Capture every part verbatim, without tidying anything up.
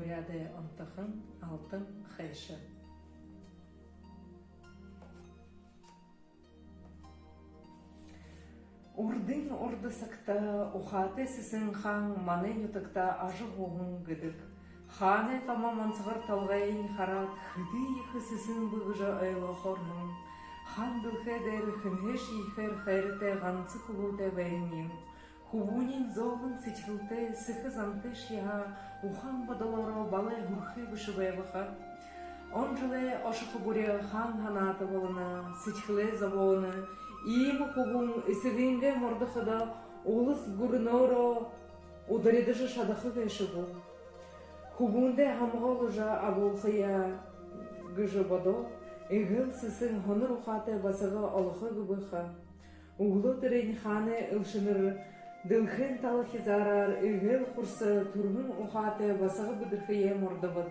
Яадай онтохон алтан хайша. Урдын урда сагта ухаатай сэсэн хаан манай нютагта ажаһууһан гэдэг. Хаанай томо монсогор толгойень хараад, хэды ехэ сэсэн бэ гэжэ ойлгохоор һэн. Хаан дэлхэй дээрэ хэнһээшье ехээр хайратай ганса хүбүүтэй байһан юм. Хүбүүниинь зөөлэн сэдьхэлтэй, сэхэ зантайшье һаа, ухаан бодолоороо балай һүрхэй бэшэ байба ха. Он жэлэй ошохо бүри хаан һанаата болоно, сэдьхэлээ зобооно. Иимэ хүбүүн эсэгынгээ мордоходоо, улас гүрэнөөрөө ударидажа шадаха гээшэ гү. Хүбүүндээ һамга оложо абуулхаяа гэжэ бодоод, эгээл сэсэн һонор ухаатай басага олохо гэбэ ха. Үглөө тэрэнь хаанай элшэнэр дэлхэйн тала хизаараар эгээл хурса, түргэн ухаатай басага бэдэрхэеэ мордобод.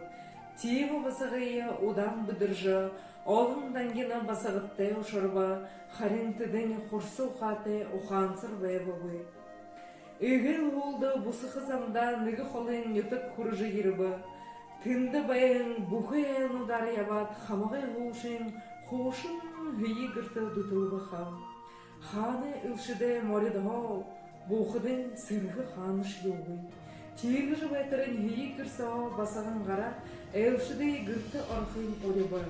Тиимэ басагые удаан бэдэржэ, олон дангина басагадтай ушарба, харин тэдэнь хурса ухаатай, ухаансар байбагүй. Эгээл һүүлдэ бусаха замдаа нэгэ холын нютаг хүрэжэ ерэбэ. Тэндэ байһан бүхы айлнуудаар ябаад, хамагай һуушын хуушан һэеы гэртэ дүтэлбэ ха. Хаанай элшэдэй моридһоо буухадань сэргэ хаанашье үгы. Тиигэжэ байтарынь һэеы гэр соо басаган гараад, элшэдэй гэртэ орохынь урибо.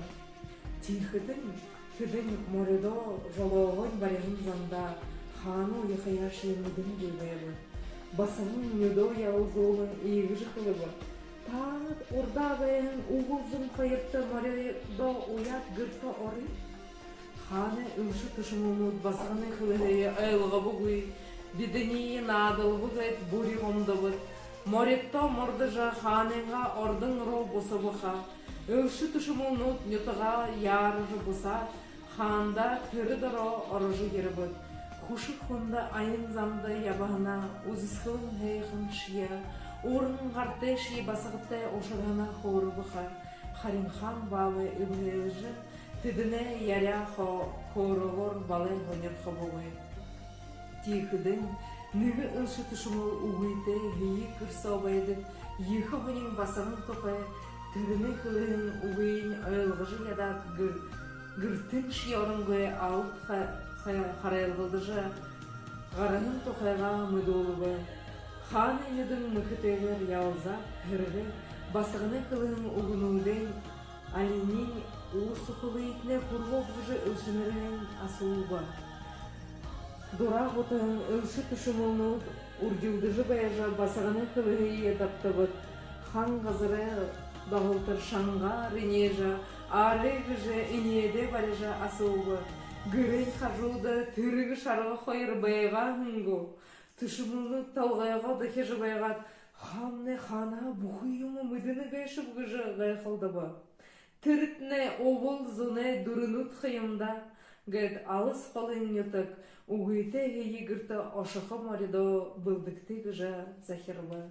Тиихэдэнь тэдэнь моридоо жолооһоонь бариһан замдаа хаана уяхаяашье мэдэнгүй байба. Басаган нюдөө ялалзуулан иигэжэ хэлэбэ: «Таанад урдаа байһан үбэл зон хоёрто моридоо уяад гэртэ орыт». Хаанай элшэ түшэмэлнүүд басаганай хэлэһые ойлгобогүй. «Бидэниие наадалба», — гээд бүри гомдобод. Моридтоо мордожо, хаанайнгаа ордон руу бусаба ха. Элшэ түшэмэлнүүд нютагаа яаража бусаад, хаандаа тэрэ доро орожо ерэбэд. Хүшэг хүндэ аян замда ябаһанаа, үзэсхэлэн һайханшье, уран гартайшье басагадтай ушарһанаа хөөрэбэ ха. Харин хаан баабай эбһээжэ, тэдэнэй яряа хо-, хөөрөөгөөр балай һонирхобогүй. Тиихэдэнь нэгэ элшэ түшэмэл үгытэй һэеы гэр соо байдаг ехэ һонин басаган тухай, тэрэнэй хэлэһэн үгыень ойлгожо ядаад, гэр-, гэртэншье оронгүй алад ха-, ха-, харайлгалдажа, гараһан тухайгаа мэдүүлбэ. Хаанай нюдэн мэхэтэйгээр ялазаад, һэргээд, басаганай хэлэһэн үгэнүүдэй алиниинь уус үхэлыетнай хүрбөөб гэжэ элшэнэрһээнь асууба. Дураа гутаһан элшэ түшэмэлнүүд үрдилдэжэ байжа, басаганай хэлэһые дабтабад. Хаан газарай доһолтор шангаар энеэжэ, арай гэжэ энеэдээ барижа асууба: «Гэрэй хажууда тэргэ шарга хоёр байгаа һэн гү?» Түшэмэлнүүд толгойгоо дахижа байгаад: «Хаамнай хаанаһаа бүхы юумэ мэдэнэ гээшэб?» — гэжэ гайхалдаба. «Тэрэтнай үбэл зоной дүрэнүүд ха юм даа», — гээд, алас холын нютаг үгытэй һэеы гэртэ ошохо моридоо бэлдэгты гэжэ захирба.